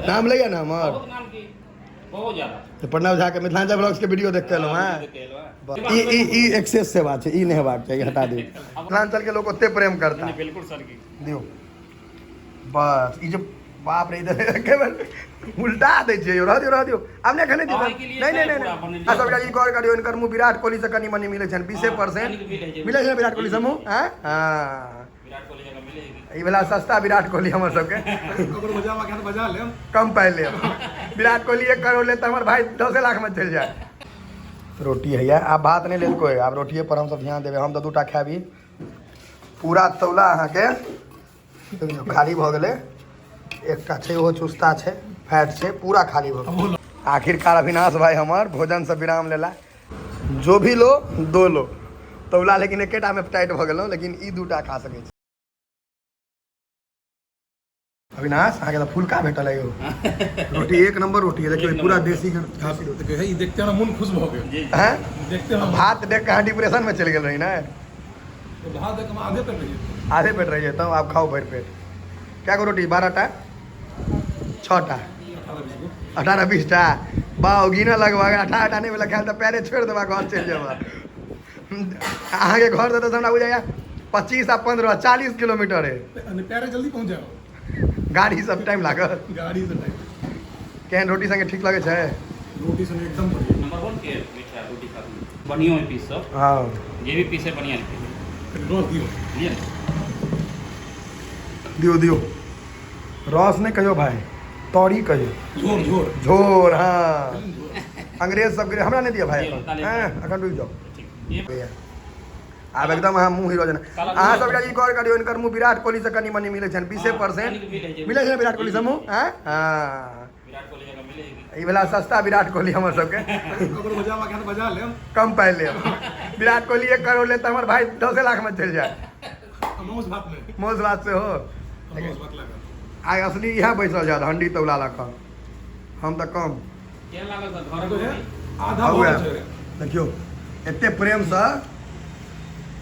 नाम लैया ने हमर। बहुत नाम की, बहुत ज्यादा। तऽ प्रणव झा के मिथिलांचल ब्लॉग्स के वीडियो देख के एलहुँ हैं। देख के एलहुँ हैं। ई ई ई एक्सेस सेवा छै, ई नहि हेबाक चाही, हटा दियौ। मिथिलांचल के लोक ओते प्रेम करता। नहीं, बिल्कुल सर की। दियौ बस। ई जे बाप रे, ई तऽ एके बेर उल्टा दै छियै यौ। रह दियौ, रह दियौ, आब नहि एखन नहि दियौ। अहाँके लिए नहि नहि छै नहि पूरा नहि बनेलियै। आ सबटा ई गौर करियौ, हिनकर मुँह विराट कोहली से कनि मनि मिलै छनि, बीसे हँ, परसेंट कनिक मिलै छै। मिलै छै ने विराट कोहली से मुँह? आँय? हँ, विराट कोहली जकाँ मिलै छै। ई भेला सस्ता विराट कोहली हमर सबके। ककरो बजाबा के बजा लेम। कम पाइ लेब। विराट कोहली 1 करोड़ लेत तऽ हमर भाई 10 लाख में चलि जाए। रोटी हैया, आब भात नहि लेल कोइ, आब रोटिए पर हमसब ध्यान देबै। हम तऽ दूटा खाबी। पूरा तौला अहाँके खाली भऽ गेलै। एकटा छै, ओहो चुस्ता छै, फैट छै, पूरा खाली भऽ गेलै। आखिरकार अविनाश भाई हमर भोजन से विराम लेला। जो भी लो, दो लो तौला, लेकिन एकेटा में टाइट भऽ गेलहुँ, लेकिन ई दूटा खा सकै छी। अविनाश, अहाँके तऽ फुलका भेटल है यौ। रोटी एक नंबर रोटी है, देखियौ, पूरा देसी घासी रोटी। देखियौ, ई देखते हमरा मन खुश भऽ गेल। जी। हैं? देखते हम भात देख के अहाँ डिप्रेशन में चलि गेल रही ने? तो भात देख हम आधे पेट रहिए। आधे पेट रहि जैतहुँ, आब खाउ भरि पेट। कए गो रोटी? 12 टा, छओ टा? 18-20 गो। 18-20 टा बाउ गिनऽ लगभग। 18 टा नहि भेलै खायल तऽ पैरे छोड़ि देबा, घर चलि जेबा। अहाँके घर से तऽ हमरा बुझाइया 25 आ 15, 40 किलोमीटर है। नहीं, पैरे जल्दी पहुंच जाओ। गाड़ी सब टाइम लागत। गाड़ी से टाइम। केहन रोटी संगे ठीक लगै छै? रोटी संगे एकदम बढ़िया। नंबर वन के मीठा रोटी खाते, बढ़िया है पीस सब। जे भी पीस है, बढ़िया है पीस। रस दियो। बुझलियै ने? दियौ दियौ। रस नहि कहियौ भाई, तरी कहियौ। झोर झोर। झोर, हाँ, अंग्रेज सबके। हमरा नहि दिअ भाई। दियौ, एखन ताली। हँ, एखन रुकि जाउ। ठीक ये। आब एकदम अहाँ मुँह हीरो जेना। काला अहाँ मुँह। सबटा ई गौर करियौ, हिनकर मुँह विराट कोहली से कनि मनि मिलै छनि, बीसे हँ, परसेंट। कनिक मिलै छै। मिलै छै ने विराट कोहली से मुँह? आँय? हँ। विराट कोहली जकाँ मिलै छै। ई भेला सस्ता विराट कोहली हमर सबके। ककरो बजाबा के बजा लेम। कम पाइ लेब। विराट कोहली 1 करोड़ लेत तऽ हमर भाई 10 लाख में चलि जाए। माउस भात में। मौस भात सेहो। माउस भात लागल। आइ असली इएह बैसल जायत हंडी तौला लऽ कऽ, हम तऽ कम। केहन लागल सर घरक तो है रोटी? आधा आउ भऽ वएह। छै। देखियौ, एते प्रेमसँ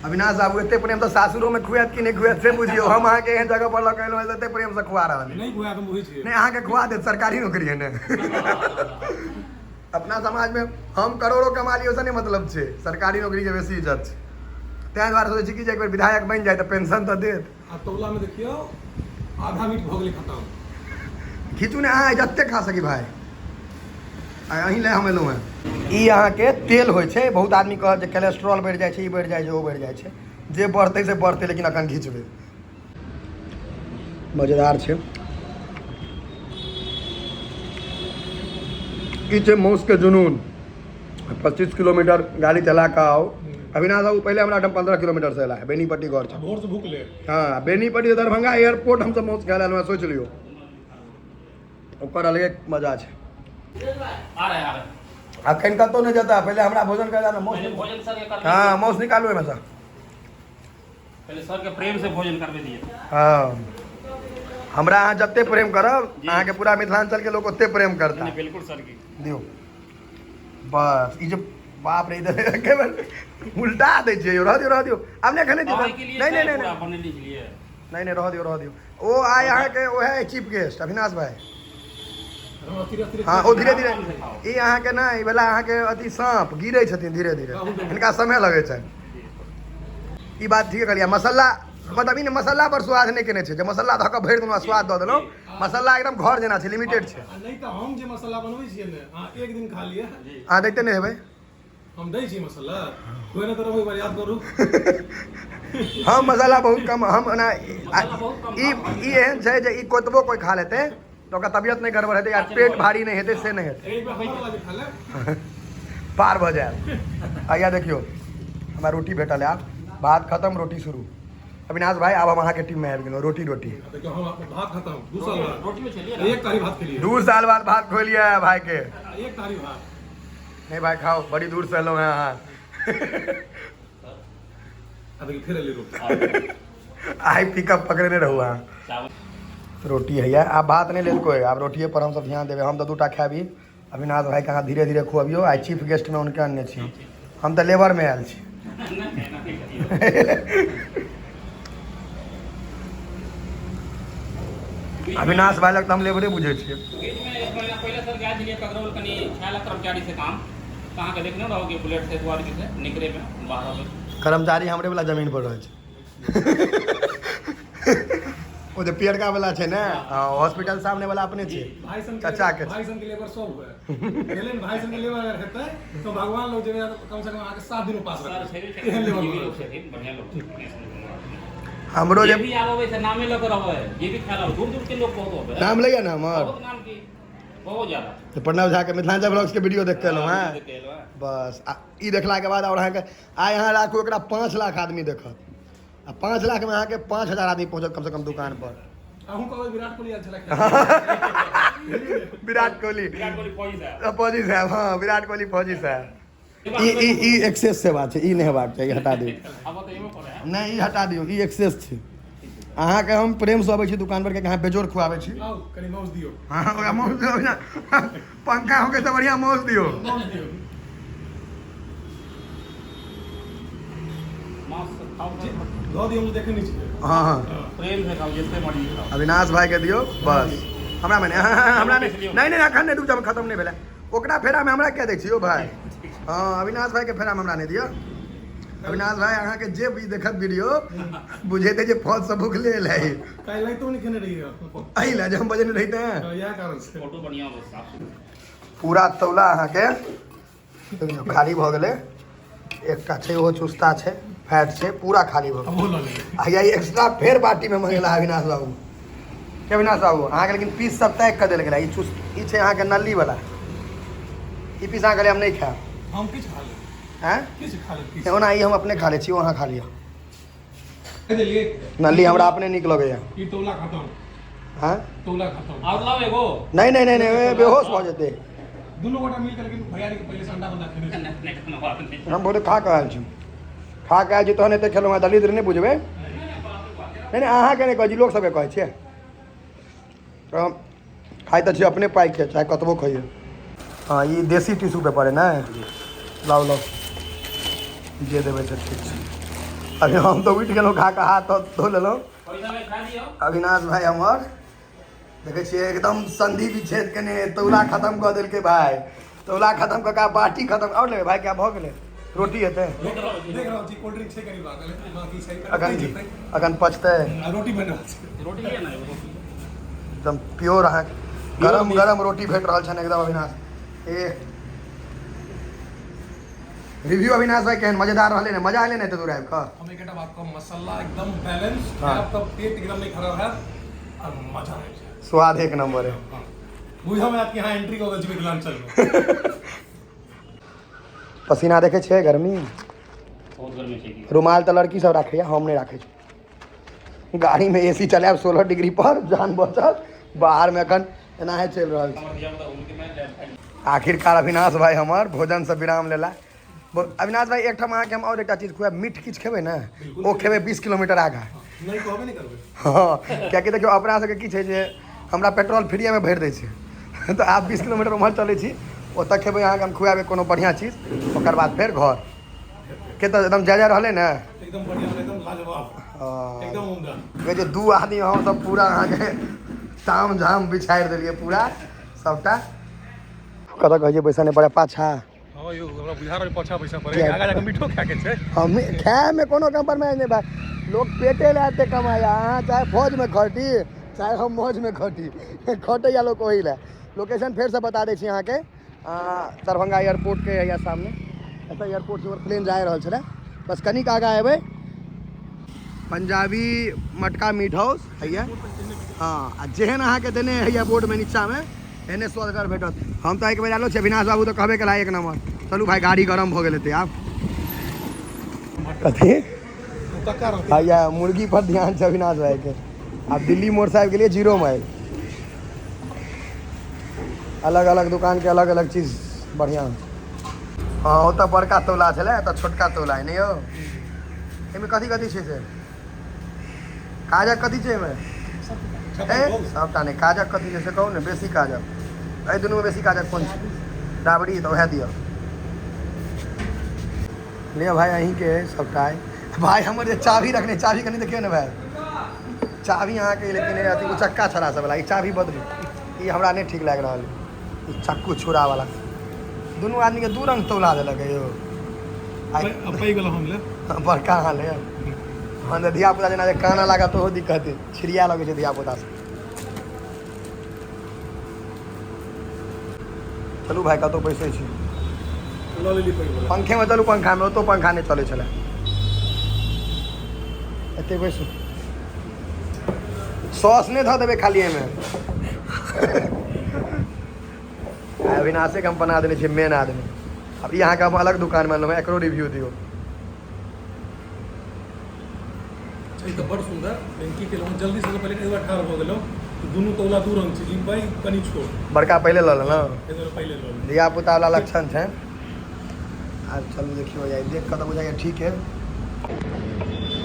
अविनाश बाबू, एते प्रेमसँ सासुरोमे खुआत कि नहि खुआत से बुझियौ। हम अहाँके एहन जगह पर लऽ कऽ एलहुँ हेँ, एते प्रेमसँ खुआ रहल नहीं खुआ तऽ बुझै छियै। नहि, अहाँके खुआ देत, सरकारी नौकरी है ने। अपना समाजमे हम करोड़ो कमा लियौ से नहि मतलब छै, सरकारी नौकरीके बेसी इज्जत छै। ताहि दुआरे सोचै छी कि जे एक बेर विधायक बनि जाय तऽ पेंशन तऽ देत। आ तौला में देखियौ, आधा मीट भऽ गेलै खतम। खींचू ने, अहाँ जते खा सकी भाई। आ अहीं लए हम एलहुँ हेँ। ई अहाँके तेल होइ छै। बहुत आदमी कहत जे कोलेस्ट्रॉल बढ़ि जाइ छै, ई बढ़ि जाइ छै, ओ बढ़ि जाइ छै। जे बढ़तै से बढ़तै, लेकिन अखन घिचबै। मजेदार छै। ई छै मौसके जुनून। 25 किलोमीटर गाड़ी चला कऽ आउ। अविनाश बाबू पहिले हमरा ठाम 15 किलोमीटर से एला है, बेनीपट्टी घर छै। भोर से भूख ले। हाँ, बेनीपट्टी से दरभंगा एयरपोर्ट हमसब मौस खाय लए एलहुँ हेँ, सोचि लियौ, ओकर अलगे मजा छै। आ रहे, आ रहे। अखन कतहु नहि जेता, पहिले हमरा भोजन करा ने मौस। पहले भोजन सर के करबे। हाँ, मौस निकालू एहिमे से। पहले सर के प्रेम से भोजन करबे दिए। हाँ, हमरा अहाँ जते प्रेम करब, अहाँके पूरा मिथिलांचल के लोक ओते प्रेम करता। नहीं, बिल्कुल सर की। दियौ बस। ई जे बाप रे, ई तऽ एके बेर उल्टा दै छियै यौ। रह दियौ, रह दियौ, आब नहि एखन नहि दियौ। अहाँके लिए नहि नहि छै नहि पूरा नहि बनेली छलियै। नहि नहि, रह दियौ, रह दियौ। ओ आइ अहाँके ओएह चीफ गेस्ट अविनाश भाई। हाँ, ओ धीरे धीरे। ई अहाँके नहि, ई वला अहाँके अथी साँप गिरै छथिन धीरे धीरे, हिनका समय लगै छनि। ई बात ठीक कहलियै। मसाला मतलब ई ने मसाला पर स्वाद नहि केने छै जे मसाला धऽ कऽ भरि देलहुँ आ स्वाद दऽ देलहुँ। मसाला एकदम घर जेना छै, लिमिटेड छै। आ नहि तऽ हम जे मसाला बनबै छियै ने, अहाँ एक दिन खा लिअ। अहाँ दैते नहि हेबै। हम दै छी मसाला, कोइ नहि तऽ रहू, एक बार याद करू। हम मसाला बहुत कम, हम ओना मसाला बहुत कम। ई ई एहन छै जे ई कतबो कोइ खा लेतै तऽ ओकर तबियत नहि गड़बड़ हेतै या पेट भारी नहि हेतै, से नहि हेतै। एक बार हमर वाला जे खा ले। पार भऽ जायत। आइया देखियौ, हमरा रोटी भेटल है। आब भात खतम, रोटी शुरू। अविनाश भाई, आब हम अहाँके टीममे आबि गेलहुँ। रोटी रोटी। देखियौ, हम भात खतम, 2 साल बाद। रोटी में चलिए ना। एक थारी भात खेलिए। 2 साल बाद भात खोलिए है भाई के। एक थारी भात। नहीं भाई, खाओ, बड़ी दूर से एलहुँ हैं अहाँ। आ देखियौ, फेर एलै रोटी। आइ पिकअप पकड़ने रहू अहाँ। चावल। रोटी हैया, आब भात नहि लेल कोइ, आब रोटिए पर हमसब ध्यान देबै। हम तऽ दूटा खाबी। अविनाश भाई के अहाँ धीरे धीरे खुअबियौ। आइ चीफ गेस्टमे हुनके अनने छी, हम तऽ लेबरमे आयल छी। नहीं, एना नहीं करियौ। अविनाश भाई लग तऽ हम लेबरे बुझै छियै। बीचमे एक महीना पहिले सर गए छलियै ककरौल कनि 6 लाख कर्मचारी से काम, तऽ अहाँके देखने रहोगे, बुलेट से दू आदमी से निकले में बाहर अबै। कर्मचारी हमरे वाला जमीन पर रहै छै। ओ जे पियरका वाला छै ने, हॉस्पिटल सामने वाला, अपने छै। भाई सन। चाचा के। भाई सन के लेबर सब हुए गेलै ने। भाई सन के लेबर अगर हेतै तो भगवान लोग जेबै, कम से कम अहाँके 7 दिन उपास सर रखबै। छेबे। एहन लेबर छथिन बनल लोग छै। छथिन, बढ़िआँ लोग छथिन। हमरो जे जे भी आबै से नामे लऽ कऽ रहबै, जे भी खाय ला, दूर दूर के लोग बहुत अबै। नाम लैया ने हमर। बहुत नाम की, बहुत ज्यादा। तऽ प्रणव झा के मिथिलांचल ब्लॉग्स के वीडियो देख के एलहुँ हैं। देख के एलहुँ हैं। बस, आ ई देखलाके बाद आओर अहाँके आइ अहाँ राखू, एकरा 5 लाख आदमी देखत आ 5 लाखमे अहाँके 5,000 आदमी पहुँचत कमसँ कम दुकान पर। अहूँ कहबै विराट कोहली आयल छलै। विराट कोहली। विराट कोहली फौजी साहब। फौजी साहब, हाँ, विराट कोहली फौजी साहब। ई ई ई एक्सेस सेवा छै, ई नहि हेबाक चाही, हटा दियौ। अब तऽ एगो पर है। नहि, ई हटा दियौ, ई एक्सेस छै। अहाँके हम प्रेमसँ अबै छी दुकान पर, कियाकि अहाँ बेजोड़ खुआबै छी। आउ, कनि मौज दियौ। हाँ, ओकरा मौस दियौ ने। पंखा होके तऽ बढ़िआँ मौस दियौ। मौज दियौ। मांस खाओ। दऽ दियौ, हम देखै नहि छियै। हाँ हाँ प्रेम से खाओ, जैसे मर्जी खाओ। अविनाश भाई के दियौ बस, हमरा मे नहि। हाँ, हमरा नहि, नहि नहि, एखन नहि, रुक जाउ, खतम नहि भेलै। ओकरा फेरामे हमरा किया दै छियौ भाई? हाँ, अविनाश भाई के फेरामे हमरा नहि दियौ। अविनाश भाई, अहाँके जे भी देखत वीडियो, बुझेतै जे फौज सब भूखले है। काल्हि रातिओ नहि खेने रहियै। एहि लए जे हम बजेने रहिते हैं। इएह कारण छै। फोटो बढ़िया हो, साफ सुथरा। पूरा तौला अहाँके खाली भऽ गेलै। एकटा छै, ओहो चुस्ता छै, फैट छै, पूरा खाली भऽ गेलै। अब ओ लऽ लेबै। आ यही एक्स्ट्रा फेर बाटीमे मंगेला अविनाश बाबू के। अविनाश बाबू, अहाँके लेकिन पीस सब ताकि कऽ देल गेलै। ई चुस, ई छै अहाँके नल्ली वाला। ई पीस अहाँके हम नहि खायब। हम किछु खा लेब। आँय? किछु खा लेब, किछु। ओना ई हम अपने खा लै छी, ओ अहाँ खा लिअ। देलियै। नल्ली हमरा अपने नीक लगैए। ई तौला खतम। हँ। तौला खतम। और लाओ एगो। नहि नहि नहि नहि, बेहोश भऽ जेतै। दुनू गोटा मिलके, लेकिन भैयारी के पहिले से अंडा बंदा खेने छै। नहीं नहीं, कोनो बात नहीं। हम भोरे खा कऽ आयल छी, खा कऽ आयल छी तहन एते खेलहुँ हेँ। दलिद्र नहि बुझबै। नहि नहि, अहाँके नहि कहै छी, लोक सबके कहै छियै। तऽ खाइ तऽ छी अपने पाइके, चाहे कतबो खइयै। हँ, ई देसी टिश्यू पेपर है ने? लाउ लाउ, जे देबै से ठीक छै। अभी हम तऽ उठि गेलहुँ, खा कऽ हाथ धो लेलहुँ। पैसा में खा दियो। अविनाश भाई हमर देखै छियै, एकदम संधि विच्छेद केने तौला खतम कऽ देलकै भाई। तौला खतम कऽ कऽ बाटी खतम। आओर लेबै भाई? क्या भऽ गेलै? रोटी हेतै? देख रहल छी, कोल्ड ड्रिंक छै कनि बाकल, बाकी छै। अखन कनि जेतै। अखन पचतै। आ रोटी बनि रहल छै। रोटी लिया ना एगो रोटी। एकदम प्योर अहाँके गरम गरम रोटी भेट रहल छनि एकदम। अविनाश, ए रिव्यू अविनाश भाई, केहन मजेदार रहलै ने? मजा एलै ने एते दूर आबि कऽ? हम एकटा बात कहब, मसाला एकदम बैलेंस। खायब तऽ पेट एकदम नहि खराब हैत आ मजा आबि जायत। स्वाद एक नंबर है। हाँ, बुझऽ मे आयत कि हाँ, एंट्री कऽ गेल छी मिथिलांचल मे। पसीना देखै छियै, गर्मी। बहुत गर्मी छै की। रुमाल तऽ लड़की सब राखैया, हम नहि राखै छी। गाड़ीमे एसी चलायब 16 डिग्री पर, जान बचल। बाहरमे एखन एनाहे चलि रहल छै। हमर धिया पुता उनके में ले। आखिरकार अविनाश भाई हमर भोजनसँ विराम लेला। अविनाश भाई, एकठाम अहाँके हम आओर एकटा चीज खुआब। मीठ किछु खेबै ने? ओ खेबै 20 किलोमीटर आगाँ। नहि, कहबे नहि करबै। हँ, कियाकि देखियौ, अपना सबके की छै जे हमरा पेट्रोल फ्रीएमे भरि दै छै, तऽ आब 20 किलोमीटर उम्हर चलै छी, ओतऽ खेबै। अहाँके हम खुआबै कोनो बढ़िआँ चीज, ओकर बाद फेर घर के तऽ एकदम जाय जा रहलै ने। एकदम बढ़िया, एकदम लाजवाब। हँ। एकदम उम्दा। कहै छै, दू आदमी हमसब पूरा अहाँके ताम झाम बिछारि देलियै पूरा सबटा। कतऽ कहै छियै पैसा नहि पड़े पाछा? हँ यौ, हमरा बुझा रहल पाछा पैसा पड़े। किया? आगा जाके मीठो खाके छै। हम खायमे कोनो कम्प्रोमाइज नहि भाई। लोक पेटे लए एते कमाइया। अहाँ चाहे फौजमे खटी, चाहे हम मौजमे खटी, खटैया लोक ओही लए। लोकेशन फेरसँ बता दै छी अहाँके। दरभंगा एयरपोर्टके हैया सामने, एतऽ एयरपोर्ट से प्लेन जा रहल छलै। बस कनिक आगाँ एबै, पंजाबी मटका मीट हाउस हैया। हाँ, आ जेहन अहाँके देने हैया बोर्डमे नीचाँमे, एहने स्वदगर भेटत। हम तऽ एक बेर आयलो छी, अविनाश बाबू तऽ कहबे केला एक नंबर। चलू भाई, गाड़ी गरम भऽ गेल हेतै आब। कथी? तक्का रहतै। हैया मुर्गी पर ध्यान छै अविनाश भाई के। आब दिल्ली मोड़ से आबि गेलियै जीरो माइल। अलग अलग दुकान के अलग अलग चीज बढ़िआँ। हाँ, ओतऽ बड़का तौला छलै, एतऽ छोटका तौला है। नहि यौ, एहिमे कथी कथी छै से? काजक कथी छै एहिमे? ए सबटा नहि, काजक कथी छै से कहू ने। बेसी काजक एहि दुनूमे, बेसी काजक कोन छै? राबड़ी तऽ उएह दिअ। लिअ भाई, अहीँके है सबटा है। भाई हमर जे चाभी रखने, चाभी कनि देखियौ ने भाई। चाभी अहाँके लेकिन अथी उचक्का छड़ा सब वाला ई चाभी बदलू, ई हमरा नहि ठीक लागि रहल है। ई चक्कू छुरा वाला दुनू आदमी के दू रंग तौला देलक यौ। पैघ वाला हम ले, बड़का अहाँ ले। हम तऽ धियापुता जेना जे कानऽ लागत ओहो दिक्कत है, छिड़िया लगै छै धियापुता सब। चलू भाइ कतहु बैसै छी। लऽ लेली पैघ वाला। पंखेमे चलू, पंखामे ओतौ पंखा नहि चलै छलै। एते बैसू, सॉस नहि धऽ देबै खाली एहिमे। अविनाशेके हम बना देने छियै मेन आदमी। आब ई अहाँके हम अलग दुकानमे अनलहुँ हँ, एकरो रिव्यू दियौ। छै तऽ बड़ सुन्दर, लेकिन की केलहुँ जल्दी से पहिले एक बार ठाढ़ भऽ गेलहुँ तऽ दुनू तौला दू रंग छै, ई पैघ कनि छोट। बड़का पहिले लऽ लेलहुँ, एहि दुआरे पहिले लऽ लेलहुँ। धियापुता वाला लक्षण छै। आब चलू देखियौ, यार देख कऽ तऽ बुझाइए ठीक है।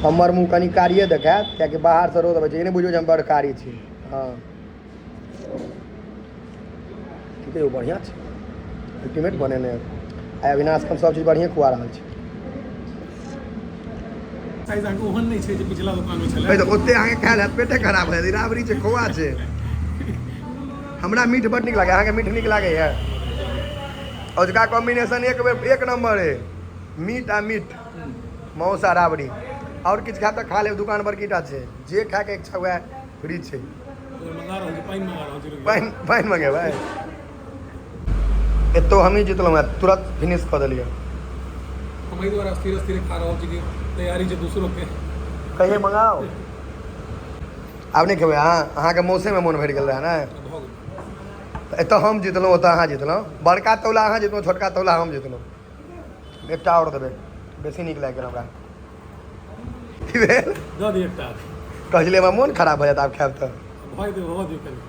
हमर मुँह कनि कारिए देखायत कियाकि बाहरसँ रौद अबै छै, ई नहि बुझियौ जे हम बड़ कारी छी। हँ ठीक है, बढ़िआँ छै, अल्टीमेट बनेने है। आइ अविनाशके हम सब चीज बढ़िएँ खुआ रहल छी। साइज अहाँके ओहन नहि छै जे पिछला दोकानमे छलै। तऽ ओते अहाँके खायल हैत पेटे खराब भऽ जायत। राबड़ी छै, खोआ छै। हमरा मीठ बड नीक लागैए, अहाँके मीठ नीक लागैए? अजुका कॉम्बिनेशन एक बेर एक नंबर है, मीट आ मीट, मांस आ राबड़ी। आओर किछु खायब तऽ खा लेब, दुकान बड़कीटा छै, जे खायके इच्छा हुए फ्री छै। मंगा रहल छी, पानि मंगा रहल छी। पानि पानि मंगेबै। एतौ हमही जितलहुँ हेँ, तुरंत फिनिश कऽ देलियै। हम एहि दुआरे स्थिर स्थिर खा रहल छी कि तैयारी छै दोसरो के। कहिए मंगाओ। आब नहि खेबै अहाँ? अहाँके मौसेमे मोन भरि गेल रहै ने। भऽ गेल। तऽ एतऽ हम जितलहुँ, ओतऽ अहाँ जितलहुँ। बड़का तौला अहाँ जितलहुँ, छोटका तौला हम जितलहुँ। एकटा आओर देबै, बेसी नीक लागि गेल हमरा। की भेल? दऽ दिअ एकटा। कहै छलियै हमरा मोन खराब भऽ जायत आब खायब तऽ। भऽ जेतै, भऽ दियौ कनि।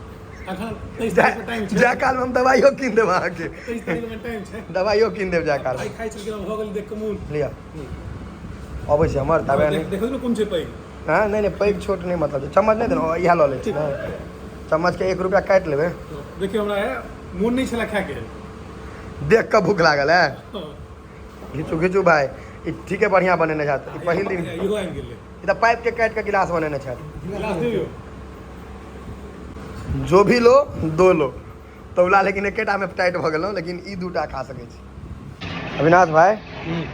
अखन 23 तारीख के टाइम छै। जाय कालमे हम दवाइयो कीन देब अहाँके। 23 तारीख के टाइम छै। दवाइयो कीन देब जाय कालमे। आइ खाइ छलखिन, भऽ गेल देख कऽ मोन। लिअ, अबै छै हमर तबे नहि। देखो ने कोन छै पैघ। हँ नहि नहि, पैघ छोट नहि मतलब छै। चम्मच नहि देलहुँ, इएह लऽ लै छी ने। चम्मचके 1 रुपैआ काटि लेबै। देखियौ, हमरा मोन नहि छलै खायके। देख कऽ भूख लागल है। घिचू घिचू भाय, ई ठीके बढ़िआँ बनेने छथि। ई पहिल दिन इहो आबि गेलै। ई तऽ पाइपके काटि कऽ गिलास बनेने छथि। गिलास दियौ। जो भी लो दो लो तौला, लेकिन एकेटा मे टाइट भऽ गेलहुँ, लेकिन ई दूटा खा सकै छी। अविनाश भाय,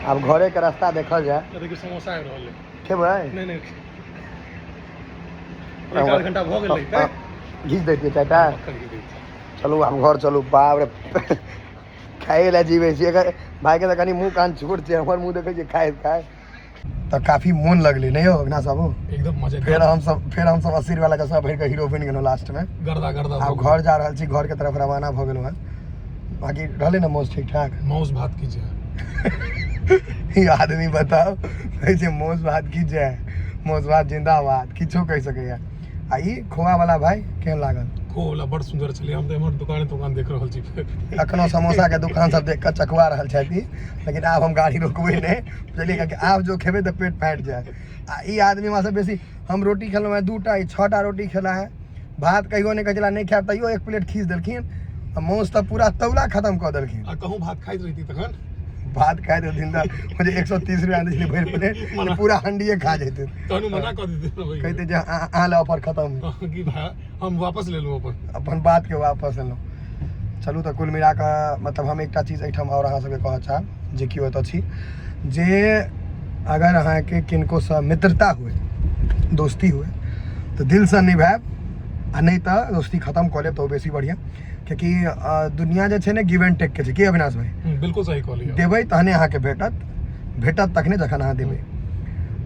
आब घरे के रास्ता देखल जाय। देखियौ समोसा आबि रहल है। खेबै? नहि नहि, एक आध घंटा भऽ गेल रहितै। घीच दैतियै चारिटा। चलू आब घर चलू। बाप रे, खाइ लए जीबै छी। एकर भाइके तऽ कनि मुँह कान छोट छै, हमर मुँह देखै छियै खाइत खाइत तऽ काफी मोन लगलै। नहि यौ अविनाश बाबू? एकदम मजे। फेर हमसब 80 रुपया लए चश्मा भरि कऽ हीरो बनि गेलहुँ लास्टमे। गर्दा गर्दा। आब घर जा रहल छी, घरके तरफ रवाना भऽ गेलहुँ हँ। बाकी रहलै ने मौज ठीक ठाक? माउस भात की जय। ई आदमी बताउ, कहै छै मौस भात की जय, मौस भात जिंदाबाद, किछो कहि सकैया। आ ई खोआ वाला भाई केहन लागल? खोला बड़ सुन्दर छलै। हम तऽ एम्हर दुकाने दुकान देख रहल छी फेर। अखनो समोसा के दुकान सब देख कऽ चखवा रहल छथि, लेकिन आब हम गाड़ी रोकबै नहि, बुझलियै? कियाकि आब जो खेबै तऽ पेट फाटि जायत। आ ई आदमी हमरा से बेसी, हम रोटी खेलहुँ हेँ दूटा, ई 6टा रोटी खेला है। भात कहियो नहि कहै छला नहि खायब, तैयो एक प्लेट खींच देलखिन। आ माउस तऽ पूरा तौला खतम कऽ देलखिन। आ कहूँ भात खाइत रहिती तखन? भात खाइत रहथिन तऽ मुझे 130 रुपया दै छलै भरि प्लेट, मना। पूरा हंडिए खा जैते। तहन ओ मना कऽ देते। कहिते जे अहाँ लए ऑफर खतम। कि भाय, हम वापस लेलहुँ अपन। अपन बातके वापस एलहुँ। चलू तऽ कुल मिला कऽ मतलब हम एकटा चीज एहिठाम आओर अहाँ सबके कहऽ चाहब, जे केओ एतऽ छी, जे अगर अहाँके किनकोसँ मित्रता हुए, दोस्ती हुए, तऽ दिलसँ निभायब आ नहि तऽ दोस्ती खतम कऽ लेब तऽ ओ बेसी बढ़िआँ, कियाकि दुनिया जे छै ने गिव एंड टेक के छै। की अविनाश भाई? बिल्कुल सही कहलियै। देबै तहने अहाँके भेटत, भेटत तखने जखन अहाँ देबै।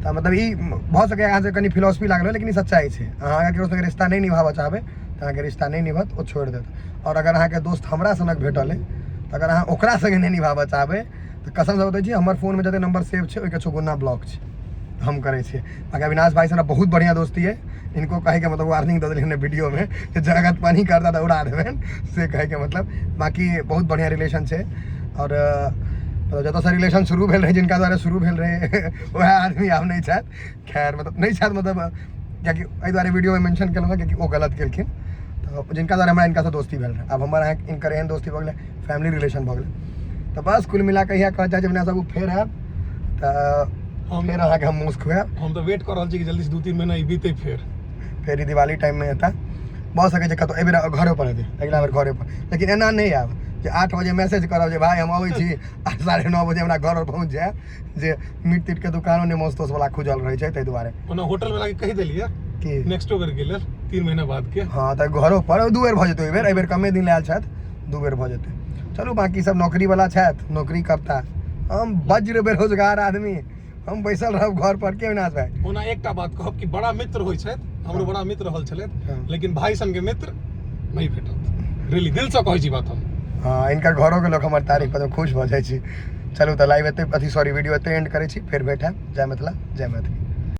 तऽ मतलब ई भऽ सकैए अहाँसँ कनि फिलोसफी लागल होइ, लेकिन ई सच्चाइ छै। अहाँ अगर ककरो संगे रिश्ता नहि निभाबऽ चाहबै तऽ अहाँके रिश्ता नहि निभत, ओ छोड़ि देत। आओर अगर अहाँके दोस्त हमरा सनक भेटल अइ तऽ अगर अहाँ ओकरा संगे नहि निभाबऽ चाहबै तऽ कसमसँ बतबै छी, हमर फोनमे जते नंबर सेव छै ओहिके चौगुना ब्लॉक छै, हम करै छियै। बाकी अविनाश भाई से हमरा बहुत बढ़िआँ दोस्ती अइ। इनको कहैके मतलब वार्निंग दऽ देलियै वीडियोमे जे जगत पानी करता तऽ उड़ा देबनि, से कहैके मतलब। बाकी बहुत बढ़िआँ रिलेशन छै। आओर मतलब जतऽसँ रिलेशन शुरू भेल रहै, जिनका द्वारा शुरू भेल रहै, वएह आदमी आब नहि छथि। खैर, मतलब नहि छथि, मतलब कियाकि एहि दुआरे वीडियोमे मेंशन केलहुँ हँ कियाकि ओ गलत केलखिन। तऽ जिनका द्वारा हमरा हिनकासँ दोस्ती भेल रहै, आब हमर अहाँ हिनकर एहन दोस्ती भऽ गेलै, फैमिली रिलेशन भऽ गेलै। तऽ बस कुल मिला कऽ इएह कहऽ चाहै छी, अपना सब फेर आयब तऽ हम फेर अहाँके हम माउस खुआएब। हम तऽ वेट कऽ रहल छी कि जल्दी से 2-3 महीना ई बीतै फेर। फेर ई दिवाली टाइममे हेता। भऽ सकै छै कतहु एहिबेर घरो पर हेतै, अगिला बेर घरे पर। लेकिन एना नहि आयब जे 8 बजे मैसेज करब जे भाय हम अबै छी आ 9:30 बजे हमरा घर पर पहुँच जायब, जे मीट तीट के दुकानो नहि मांस तोस वाला खुजल रहै छै, ताहि दुआरे। ओना होटल वाला के कहि देलियै कि नेक्स्टो बेर के लेल 3 महीना बाद के। हँ, तऽ घरो पर 2 बेर भऽ जेतै ओहि बेर, एहि बेर कमे दिन आयल छथि, 2 बेर भऽ जेतै। चलू बाकी सब नौकरी वाला छथि, नौकरी करता, हम वज्र बेरोजगार आदमी, हम बैसल रहब घर पर के अविनाश भाई। ओना एकटा बात कहब कि बड़ा मित्र होइ छथि, हमरो बड़ा मित्र रहल छलथि, हँ। लेकिन भाई सन के मित्र नहि भेटत, रियली दिल से कहै छी बात हम। हँ, इनकर घरोके लोक हमर तारीफ पर खुश भऽ जाइ छी। चलू तऽ लाइव एते अथी सॉरी वीडियो एते एंड करै छी, फेर भेट हैब। जय मिथिला, जय मैथिली।